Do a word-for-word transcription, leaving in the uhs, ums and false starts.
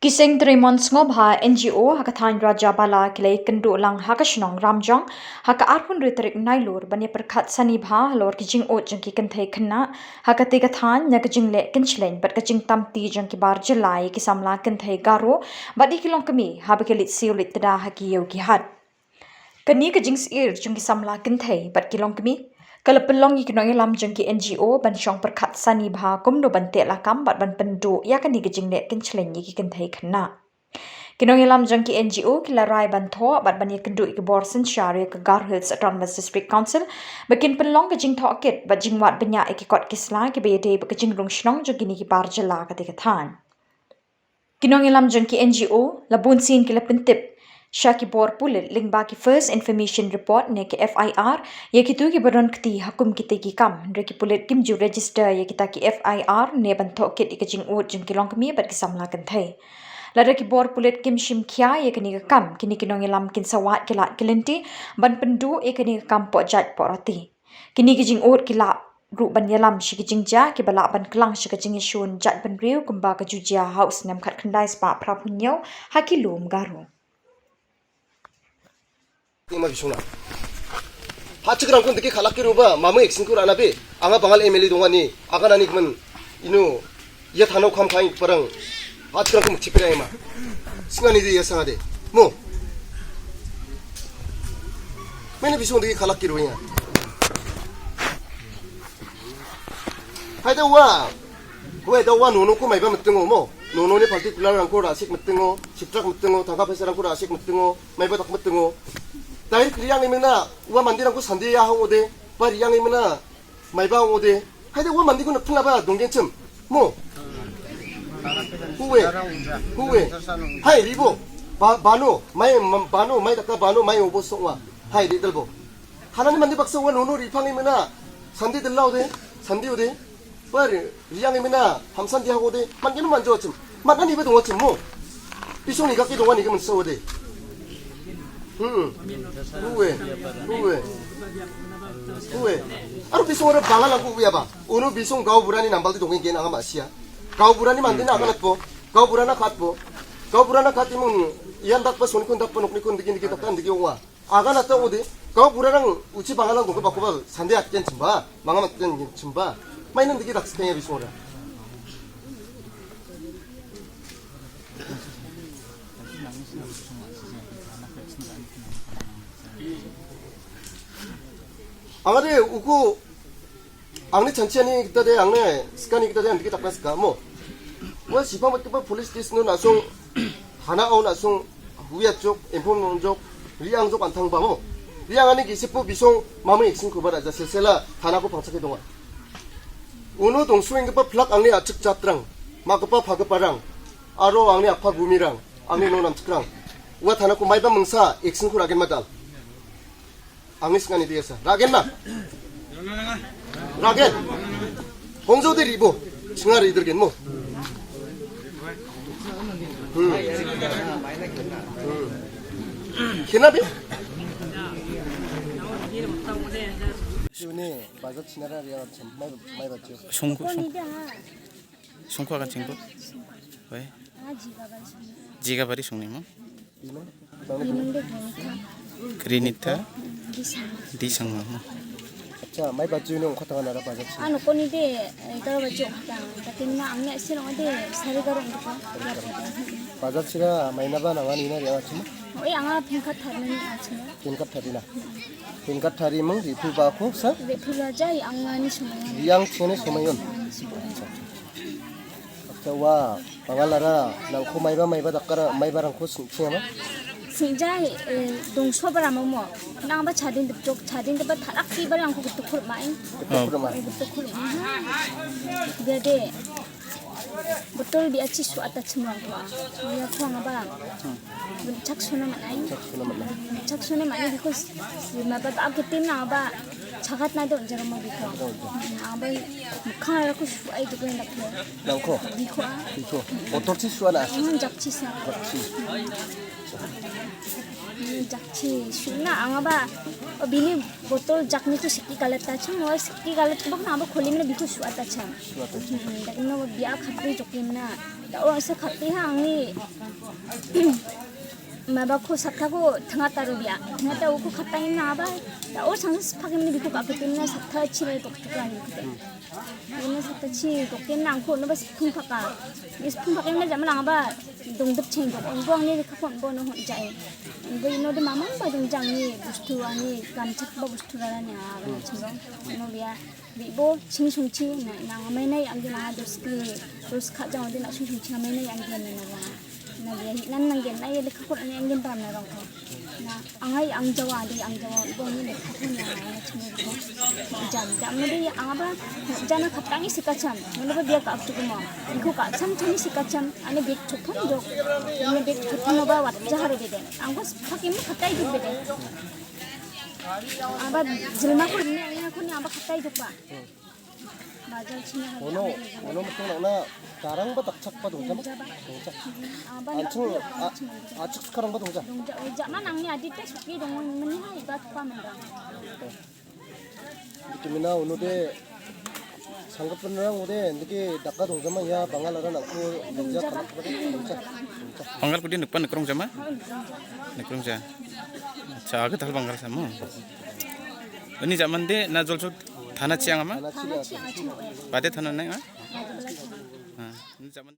Ki seng trei mon sngewbha N G O ha ka thaiñ Rajabala ki la ïakynduh lang ha ka shnong Ramjong ha ka arphew hynriew tarik Nailur ban ïa pyrkhat sani bha halor ki jingud jong ki kynthei khynnah ha katei ka thaiñ na ka jingleh kynshleiñ bad ka jingtamti jong ki bar jylla ïa ki samla kynthei Garo bad ïa ki longkmie haba ki leit siew leit tda ha ki ïew ki hat. Kane ka jingsyier jong ki samla kynthei bad ki longkmie ka la pynlong ïa ki nongïalam jong ki N G O ban shong pyrkhat sani bha kumno ban teh lakam bad ban pynduh ïa kane ka jingleh kynshleiñ ïa ki kynthei khynnah. Ki nongïalam jong ki N G O ki la rai ban thoh bad ban ïakynduh ïa ki bor synshar ïa ka Garo Hills Autonomous District Council ba kin pynlong ka jingtohkit bad jingwad bniah ïa ki kot ki sla kiba ïadei bad ka jingrung shnong jong kine ki bar jylla katei ka thaiñ. Ki nongïalam jong ki N G O la bun sien ki la pyntip sha ki bor pulit lyngba ki First Information Report ne ki F I R ïa kito kiba don kti ha kum kitei ki kam, hynrei ki pulit kim ju register ïa kita ki F I R ne ban tohkit ïa ka jingud jong ki longkmie bad ki samla kynthei. Lada ki bor pulit kim shim khia ïa kane ka kam, kine ki nongïalam kin sa wad ki lad ki lynti ban pynduh ïa kane ka kam poh jait poh rati. Kine ki jingud ki lah ruh ban ïalam sha ki jingjia kiba lah ban klang sha ka jingïashun jaitbynriew kumba ka ju jia ha u snem khatkhyndai spah phra phew hynñiew ha ki lum Garo. Ima bisuna. Ha chikrang kun deki khalak ki ruba mamang ek singkur anabe. Anga bangal M L A dongani. Anga nani kman inu. Ïa thano kham khain parang. Ha chikrang kun chipre ima. Singani de ïa sangade. Mo. Mene bisung deki khalak ki ruya. Hai da wa. Hoi da wa nono ko maiba metengo mo. Nono ni particular rangko rasik metengo. Chiptrak metengo. Tangka pesa rangko rasik metengo. Maiba tak metengo. Tair kriang imena. Wa mandi rangko sandi ya hong ode. Ba riang imena. Maiba ong ode. Hai da wa mandi ko nak tengah ba donggen chem. Mo. Huwe. Huwe. Hai ribo. Ba bano. Mai bano. Mai takka bano. Mai obo sokwa. Hai ri delbo. Hanani mandi baksa wa nono ri phangi mena. Sandi della ode. Sandi ode. Bar riang mena. Hamsan dia ode. Man kenu manjo chem. Man ani ba dongwa chem mo. Pisong ni kaki dongwa ni ke mensa ode. Hmm. Huwe. Huwe. Huwe. Aru pisong ora bangal aku uya ba. Unu pisong gau burani nambal ti dongin gen angam asia. Gau burani mandi na akan atpo. Gau burana khatpo. Gau burana khat imung ian dakpa sonikun dakpa noknikun digi digi dakpa digi wa. Aga nata udi, kau pura nang uchi bangalang dong ke bakubal, sande atken chimba, mangam atken chimba. Mainan dikit tak setengah bismora. Angade uku Angni chanchi ani kita de, angni skani kita de, angni kita pras ka mo. Wa sipang bat kepa police station na song, hana au na song, huya jok, empon jok, riang jok antang ba mo. Riang ani ki sipu bisong, mama ik sing kubar aja silsila, hana ko pangsak dong. Unu dong suing kepa plak angni achik chatrang, ma kepa pha kepa rang, aro angni apa bumi rang, angni no nam chikrang. Wa hana ko mai ba mengsa, ik sing kuragen madal. Angis ngani dia sa. Ragen ma. Ragen. Hongzo de ribo. Singa ri dergen mo. Hmm. Hmm. Kina bi? Sini bazar sinara ria cham mai mai bacho. Sungku sungku. Sungkwa kan singkwa. Wei. Jiga bari sungni mo. Imang de Krinita. Krinita. Disang. Disang mo. Acha, mai baju ni ongkot tangan ada baju. Anu koni de, eh, tara baju ongkot tangan. Tapi mina angnya sih nong de sari garung gitu. Bazar sira mai naba nangan ina dia cuma. Oh, eh, anga pingkat thar ni cuma. Pingkat thar ina. Pingkat thar imang di pul bako sa. Di pul aja yang ni semua. Yang sini semua yun. Acha wa, pangal lara, nangkho maiba, maiba dakara, maiba rangkho sing, sing ama? Sing jai, eh, dong so bara mo mo. Nang ba chadin dep jok, chadin dep ba tharak ki ba rangkho ketukur mai. Ketukur mai. Ketukur mai. Dia de. Betul dia ci su ata chemang ko. Dia ko ngaba. Chak suna manai. Chak suna manai. Chak suna manai because si ma ba ba kitim na ba. Chagat na don jarum ma bikho. Hmm, abai khang ra ku shu ai tu dak ko. Nangko. Bikho. Bikho. Botol chi shu na. Hmm, jak chi sa. Jak chi. Hmm, jak chi shu na anga ba. O bini botol jak ni ku sikki galat ta chang, o sikki galat ba na ba kholi mena bikho shu ata chang. Shu ata chang. Hmm, dak no bia khap tu jok ni mena. Da o sa khap ti ha ni. Ma ba ko sakta ko thnga ta ru bia. Thnga ta ko khata im na ba. Da o sang spak im ni ko ka ketin na sakta chi re ko ka ni ko. Im na sakta chi ko ken nang ko no ba sphung phaka. Ni sphung phaka im na jam lang ba. Dong dep cheng ko. On bong ni ka kon bo no hon jai. On bo no de mamang ba dong jang ni bustu ani kam chak ba bustu ra ni a ba cheng no bia. Bibo ching sung chi na na ngamai nai ang na dos ki dos kha jong di na sung sung chi ngamai nai ang na na wa na dia hi nan nang gen nai le ka ko nai ang gen bam na rong ko na angai ang jawa di ang jawa bo ni le ka ko na na chi ko jam jam na di ang ba jana ka tang si ka cham na ba dia ka ap tu ko ma ko ka cham cham si ka cham ani bit chu thon jok ani bit chu thon ba wat jahar bi de ang ko ka kim ka tai bi de Aba jilma ko ne ne ko ne aba khatai jok ba. Ba jal chini ha. Ono, ono mutong na na tarang ba takchak ba dongja ma. Dongja. Aba anchu a achuk karang ba dongja. Dongja, ja ma nang ni adit te suki dong mani ha iba pa mandang. Dikimina ono de Sangkap penerang ude, ndiki daka dong jama ya, Bangal ada nangku, dong jama. Bangal kudi nukpan nekrong jama? Nekrong ja. Acha, age tal Bangal samo. Ini jaman de na jol jol thana chiang ama? Thana chiang. Bade thana nai nga? Ha, ini jaman.